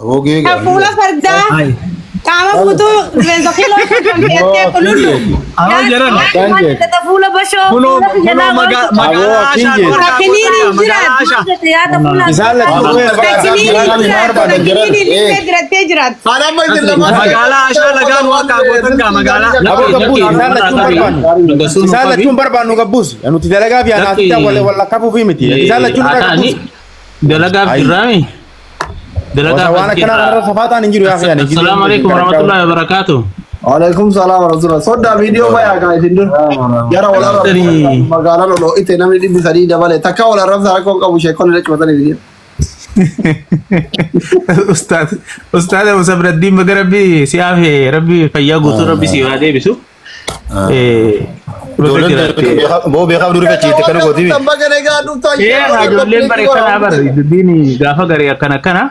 Aboo gee Ka fuula fardaa qaama guutuu rifeensa kiiloo kan fe'attee qulullu. Awwa jaran. Fuula bashoo. Kunoo kunoo magaalaa Ashaa nu harkaa Fakkiniin hin gootan magaalaa jiraatu. Ashaa. Isaan lachuu Fakkiniin hin jiraatu. Fakkiniin illee dirattee jiraatu. Magaalaa Ashaa lagaa nu harkaa gootan gaa magaalaa. Aboo gabbuus isaan lachuun barbaannu. Isaan lachuun barbaannu gabbuus. Nuti dalagaa fi anaaf wal wal lakkafuufi miti. Isaan lachuun irraa gabbuus. Dalagaaf jirraami. Dalagaaf Waan akkanaa kanarra safaa ta'an hin jiru yaa fi Assalaamu alaikum warahmatullahi wabarakatuh. Waalaikum salaam warahmatullah. Soddaa viidiyoo bayaa kaa isin dur. Jara wal arrabsa magaalaa loloo ite namni 300 dabale takka wal arrabsa rakkoon qabu sheekonni lachumatanii viidiyoo. Ustaad Ustaad Abu Sabraddiin baga Rabbi si hafe Rabbi fayyaa guutuu Rabbi si haa deebisu. Baga jiraatte. Boo beekaaf durii fachiitte kana gootii. Ijoolleen bare kana bar dubbiin gaafa garee akkana akkana.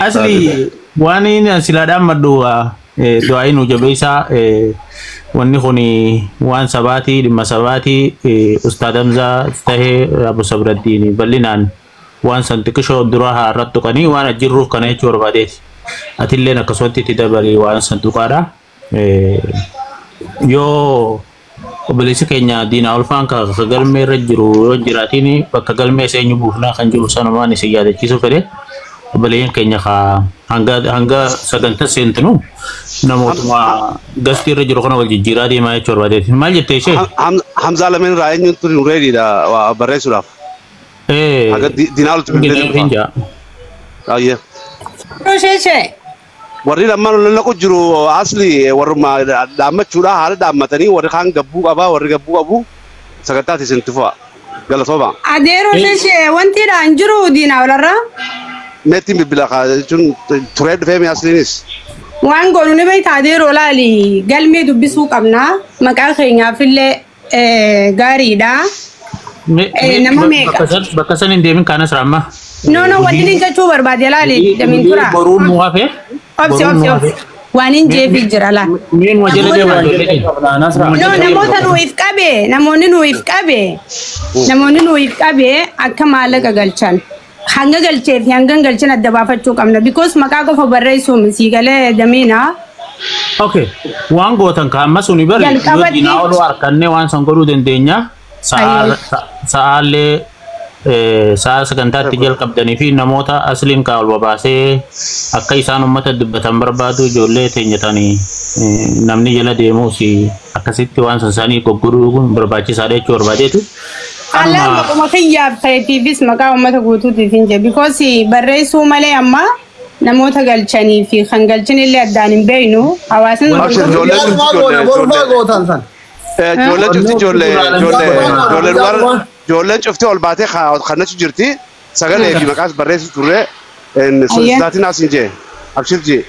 Asli waan inni silaadhaan maddu du'aayi nu jabeessaa wanni kun waan sabaatii dhimma sabaatii Ustaad Hamzaa tahee Abu Sabraddiin bal'inaan waan san xiqqishoo dura haa irratti tuqanii waan ajjirruuf kana jechuu barbaadeeti. Atilleen akkasumatti itti dabalii waan san tuqaadha. Yoo obboleessi keenya Diinaa Olfaan ka galmee irra jiru yoo jiraatiin bakka galmee seenyu buufnaa kan jiru sanumaan isin yaadachiisuu fedhe obboleeyyan keenya ka hanga hanga sagantaa seentinu namootuma gastii irra jiru kana wal jijjiiraa deemaa jechuu barbaadeeti. Maal jettee ishee? Hamzaa lameen irraa eenyuun turi nu reediidha waa barreessuudhaaf. Haga Diinaa olti bilbilee Hin jaa. Ayyee. Sheeshee. Warri lammaan ol naqu jiru asli warruma dhaammachuudha haala dhaammatanii warri kaan gabbuu qabaa warri gabbuu qabu sagantaati isin tufa galatooma. Adeeroo sheeshee wanti dhaan jiru diinaa olarraa. Meettiin bilbila jechuun turee dhufee mi asliinis. Waan goonu ni beektaa adeeroo laali galmee dubbisuu qabna. Maqaa keenyaafillee gaariidha. Nama meeqa? Bakka san hin deemin kaanas raamma. No no wanti inni jechuu barbaade laali damiin tura. Boruun nu hafe. Obsi obsi obsi. Waan hin jeefi jira laa. Miin wajjin deemaa ijoollee. No namoota nuuf qabe namoonni nuuf qabe namoonni nuuf qabe akka maallaqa galchan. Hanga galchee fi hanga hin galchin adda baafachuu qabna. Because maqaa qofa barreessuun sii galee damiina. Okay. Waan gootan ka amma suni bari yoo Jalqabatti- diinaa oluu harkannee waan san godhuu dandeenya. Sa'aallee sa'a sagantaatti jalqabdanii fi namoota asliin kaa ol babaasee akka isaan uummata dubbatan barbaadu ijoollee teenyatanii namni jala deemuus akkasitti waan san isaanii goggodhuu kun barbaachisaadha jechuu barbaadeetu. Allaan maquma kiyyaaf ta'eetiifis maqaa uummata guutuutiif hin jedhu. Because barreessuu malee amma namoota galchanii fi kan galchin illee addaan hin beeknu hawaasni Abshir ijoollee cufti ijoollee Borumaa gootan san. ijoollee cufti ijoollee ijoollee ijoollee warra ijoolleen cufti ol baatee kannachu jirti sagalee fi maqaas barreessu turre sodaatiin as hin jee abshir jee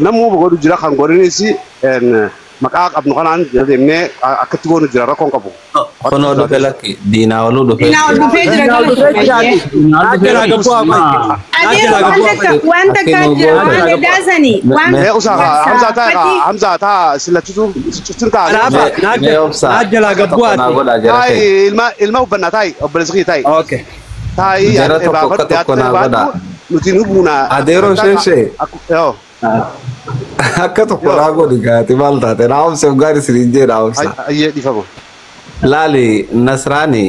namuu godhu jira kan godhinis maqaa qabnu kanaan deemnee akkatti goonu jira rakkoon qabu. Kunoo dhufe lakki diinaa oluu dhufe. Diinaa ol dhufee jira galata. Adeero waan takka jira waan edaasanii waan Usaa Hamzaa taa Hamzaa taa silachitu cuftin taa. Mee obsaa. Naajjalaa gabbuu ati. Naa godhaa jara Taayi keenya. ilma ilma hubbannaa taayi obboleessi kiyya taayi. Okay. Taayi Jara tokko akka tokko naa godhaa. Nuti nu buuna. Adeeroo sheeshee. Yoo. Akka tokko naa godhi gaati maal taate naa obse gaarii isiniin jee naa obsa. Ayyee dhiifama. Laali Nasraani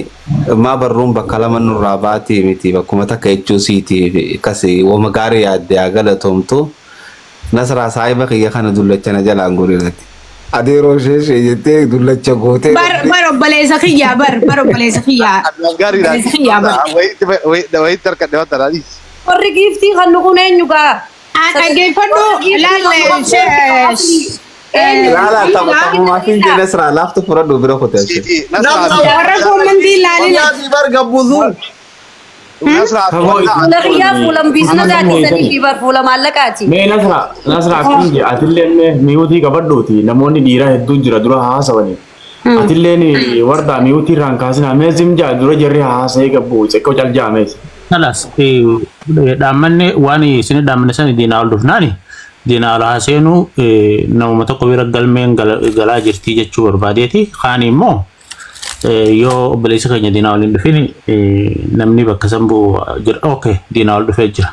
maa barruun bakka lama nurraa baatii miti bakkuma takka jechuu siiti akkasi wama gaarii yaadde haa galatoomtu. Nasraa saahiba kiyya kana dullacha na jalaan godhinati. Adeeroo sheeshee jettee dullacha gootee. Bar bar obboleessa kiyyaa bar bar obboleessa kiyyaa. Gaariidha. Obboleessa kiyyaa bar. Wayitti harkadhe wanta dhaadhiis. Warri giiftii kan nuqun eenyu gaa? Dhaggeeffadhu laalle Laala taphumaaf hin jee Nasraa laaftu fudhadhu bira kutee. Warra koomantii ilaalina. Bar gabbuusuun. Fuula kiyyaa fuula biizinasaatii sanii fi bar fuula maallaqaati. Mee Nasra, Nasra akkum jee atilleen mee miyuutii qabadhuuti namoonni dhiiraa hedduun jira dura haasawanii. Atilleen wardaa miyuutii irraan kaasinaa mee zim jaa dura jarri haasa'ee qabbu xiqqoo cal jaamees. Kalas dhaammanne waan isin dhaammanne sana diinaa ol dhufnaani diinaa ol haaseenu namuma tokko bira galmeen galaa jirti jechuu barbaadeeti. Kaan immoo yoo obboleessi keenya diinaa ol hin dhufin namni bakka san bu'u jira. Okay diinaa ol dhufee jira.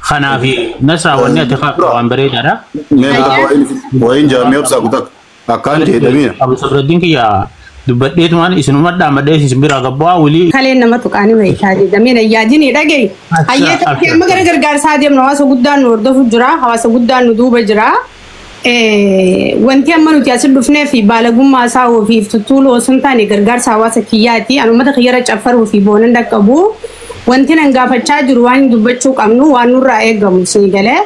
Kanaaf Nasraa wanni ati waan bareedaadha. Wayin jaamee obsaa kutak akkaan jedhamina. Abu Sabraddiin kiyya dubbadheetumaan isinuma dhaammadhee isin biraa gabbu'aa walii. Kaleen nama tuqaanii beekaa jedhamee yaadini dhagaye. Hayyee taphee amma gara gargaarsaa deemnu hawaasa guddaan nu hordofu jira hawaasa guddaan nu duuba jira. Wanti amma nuti asi dhufnee fi baalagummaa isaa ofiif tuttuuluu osoo hin taane gargaarsa hawaasa kiyyaati. Ani uummata kiyyarra caffaruu fi boonan dhaqqabu. Wanti nan gaafachaa jiru waan dubbachuu qabnu waan nurraa eegamu isin galee.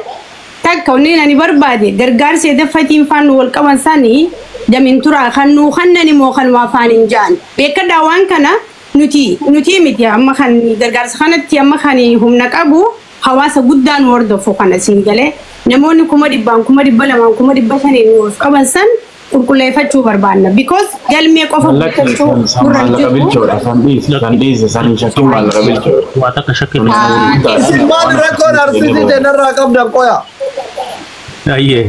Takka wanni ani barbaade gargaarsa eedaffatiin faan wal qaban sanii damin turaa kan nuu kannani moo kan waa afaan hin jaan. Beekadhaa waan kana nuti miti amma kan gargaarsa kanatti amma kan humna qabu hawaasa guddaan hordofu kana isin galee. Namoonni 200,000 200,000 500,000 nuuf qaban san qulqulleeffachuu barbaanna. Because galmee qofa guuttachuu nurra hin jiru. Waa takka shakkiin. Isin maal rakkoon arsiisii teenarraa qabdan qoya? Ayyee.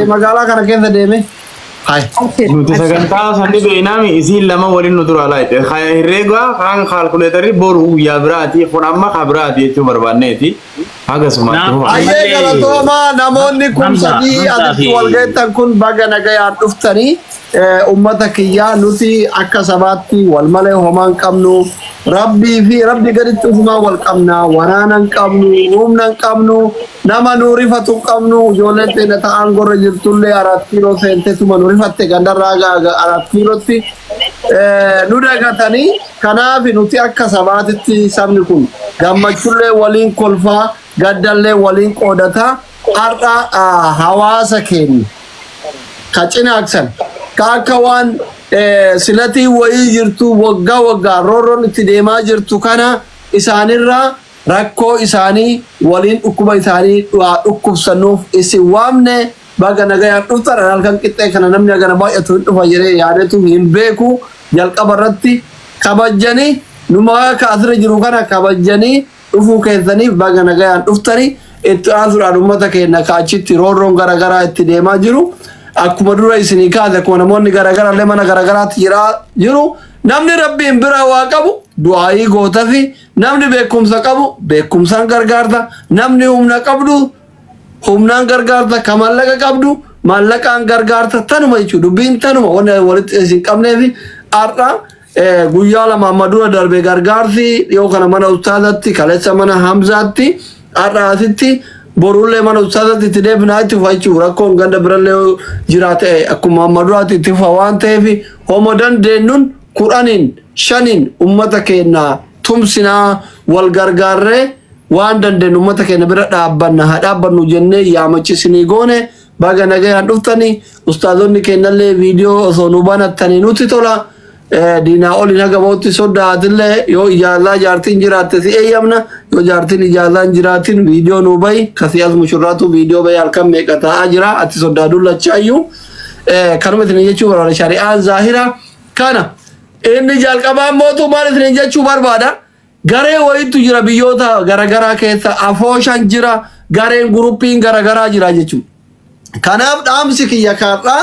Magaalaa kana keessa deeme. Nuti sagantaa sanni beeknaami isiin lama waliin nu dura laayite. Herreega kan kaalkuleetarri boru guyyaa biraati kun amma ka biraati jechuu barbaanneeti. Akkasuma. Ayyee galatoomaa namoonni kun sadii asitti wal geettan kun baga nagayaan dhuftanii uummata kiyyaa nuti akka sabaatti wal malee homaa hin qabnu. Rabbii fi rabbi gaditti ufumaa wal qabna waraana hin qabnu humna hin qabnu nama nu rifatu hin qabnu ijoolleen teenya ta'an gorra jirtullee 4 kiiloo seenteetuma nu rifatte gandarraa 4 kiilootti nu dagatanii kanaaf nuti akka sabaatitti sabni kun gammachuullee waliin kolfaa gaddallee waliin qoodataa har'a hawaasa keenya ka cinaaksan ka akka waan silatii wayii jirtu waggaa waggaa roorroon itti deemaa jirtu kana isaanirraa rakkoo isaanii waliin dhukkuba isaanii dhukkubsannuuf isin waamne baga nagayaan dhuftan halkan qixxee kana namni hagana baay'atu hin dhufa jedhee yaadetu hin beeku jalqaba irratti kabajjanii numa akka asirra jiru kana kabajjanii dhufuu keessaniif baga nagayaan dhuftanii itti aansuudhaan uummata keenya kaachitti roorroon garaagaraa itti deemaa jiru. Akkuma dura isinii kaase akkuma namoonni garaagaraa illee mana garaagaraatti jiru namni rabbiin biraa waa qabu du'aayii gootafi namni beekumsa qabu beekumsaan gargaarta namni humna qabdu humnaan gargaarta ka maallaqa qabdu maallaqaan gargaarta tanuma jechuudha dubbiin tanuma wanni walitti isin qabneefi har'a guyyaa lama amma dura darbe gargaarsi dhiyoo kana mana ustaazatti kaleessa mana Hamzaatti har'a asitti borullee mana ustaazatti itti deebinaa itti fufa jechuudha rakkoon ganda birallee jiraate akkuma amma duraatti itti fufa waan ta'eef homo dandeenyuun 10 5 uummata keenya tumsinaa wal gargaarree waan dandeenyu uummata keenya bira dhaabbanna haa dhaabbannu jennee yaamachiisinii goone baga nagayaan dhuftanii ustaazonni keenyallee viidiyoo osoo nu banattanii nutti tola. Diinaa oliin haga ba'utti soddaatillee yoo ijaazaa jaartiin jiraatte si eeyyamna yoo jaartiin ijaazaa hin jiraatin viidiyoo nuu bahi kasii as mushurraatu viidiyoo bahi halkan meeqa taa'aa jira ati soddaa dullachaayyuu kanuma isin jechuu barbaada shari'aan zaahira kana inni jalqabaan mootummaan isin jechuu barbaada garee wayiitu jira biyyoota garaagaraa keessa afooshan jira gareen guruppiin garaagaraa jira jechuudha. Kanaaf dhaamsi kiyya kaadhaa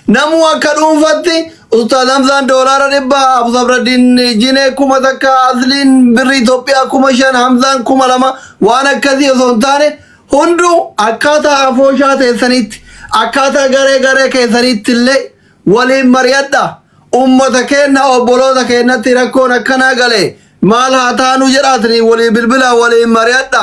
namu akka dhuunfatti Ustaaz Hamzaan $100 Abu Sabraddiin Jinee 1000 Asliin birrii Itoophiyaa 5,000 Hamzaan 2,000 waan akkasii osoo hin taane hunduu akkaataa afooshaa teessaniitti akkaataa garee garee keessaniitti illee waliin mari'adha. Uummata keenya obboloota keenyatti rakkoon akkanaa galee maal haa taanu jedhaatanii walii bilbilaa waliin mari'adha.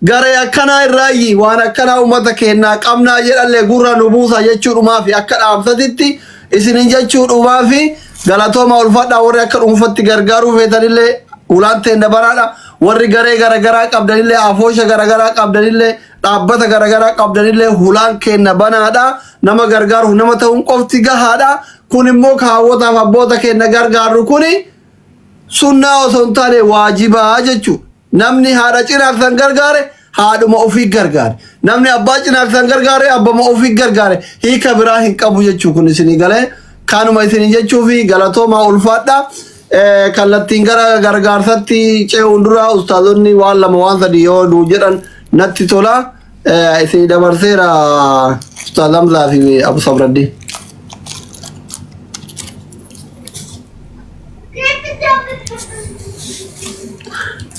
Garee akkanaa irraayyi waan akkanaa uummata keenyaa qabnaa jedhallee gurra nu buusa jechuudhumaa fi akka dhaamsatitti isinin jechuudhumaa fi galatooma ulfaadhaa warri akka dhuunfatti gargaaruu feetanillee ulaan teenya baraadha. Warri garee garaagaraa qabdanillee afoosha garaagaraa qabdanillee dhaabbata garaagaraa qabdanillee hulaan keenya banaadha. Nama gargaaruuf nama ta'uun qofti gahaadha. Kun immoo kaawwotaaf abboota keenya gargaarru kuni sunnaa osoo hin taane waajibaa jechuudha. Namni haadha cinaaksan gargaare haadhuma ofii gargaare. Namni abbaa cinaaksan gargaare abbama ofii gargaare. Hiika biraa hin qabu jechuu kun isinii galee kanuma isinii jechuu fi galatoomaa ulfaadha. Kallattiin gara gargaarsatti ce'uun dura ustaazonni waan lama waan sadi yoo nuu jedhan natti tola. Isinii dabarseera Ustaaz Hamzaa fi Abu Sabraddiin.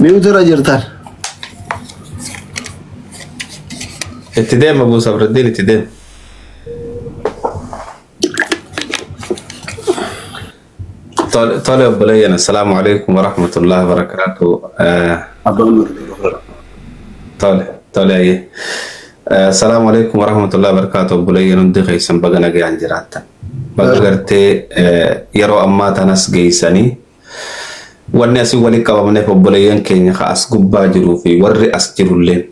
Miyuutirra jirtan. Itti deema Abu Sabraddiin itti deema. Tole obboleeyyan assalaamu alaikum warahmatullahi wabarakaatuh. Tole tole ayyee. Assalaamu alaikum warahmatullahi wabarakaatuh obboleeyyan hundi keessan baga nagaan jiraattan. Baga gartee yeroo ammaa tanas geessanii wanni asii walitti qabamneef obboleeyyan keenya ka as gubbaa jiruu fi warri as jirulleen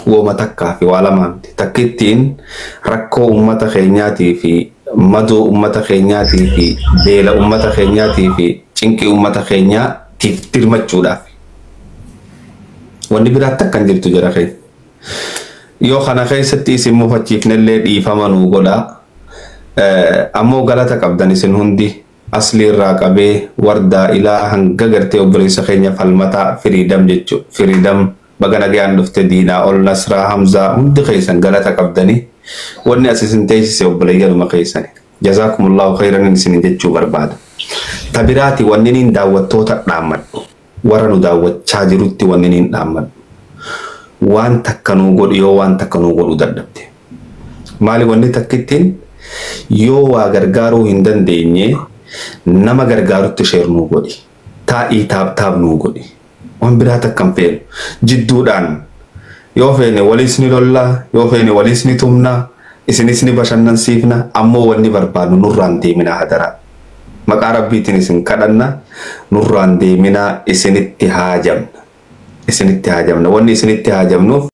wooma takkaa fi waa lamaa miti. Takkittiin rakkoo uummata keenyaatii fi madoo uummata keenyaatii fi beela uummata keenyaatii fi cinqii uummata keenyaatiif dirmachuudhaaf. Wanni biraatti akkan jirtu jira keenya. Yoo kana keessatti isin mufachiifnellee dhiifama nuu godhaa. Ammoo galata qabdan isin hundi asli irraa qabee wardaa ilaa hanga gartee obboleessa keenya falmataa firiidam jechuudha. Firiidam baga nagaan dhufte diinaa ol nasraa hamzaa hundi keessan galata qabdanii wanni as isin teessise obboleeyyanuma keessani. Jazaakumullahu khayran isin jechuu barbaada. Tabiraati wanni niin daawwattoota dhaammadhu. Warra nu daawwachaa jirutti wanni niin dhaammadhu. Waan takka nuu godhu yoo waan takka nuu godhuu dadhabde. Maali wanni takkittiin yoo waa gargaaruu hin dandeenye nama gargaarutti sheer nuu godhi. Taa'ii taab taab nuu godhi. Waan biraa takka hin feenu. Jidduudhaan yoo feene waliis ni lollaa, yoo feene waliis ni tumnaa, isinis ni bashannansiifna, ammoo wanni barbaadnu nurraan deeminaa hadaraa. Maqaa rabbiitiin isin kadhanna, nurraan deeminaa isinitti haajamna. Isinitti haajamna. Wanni isinitti haajamnuuf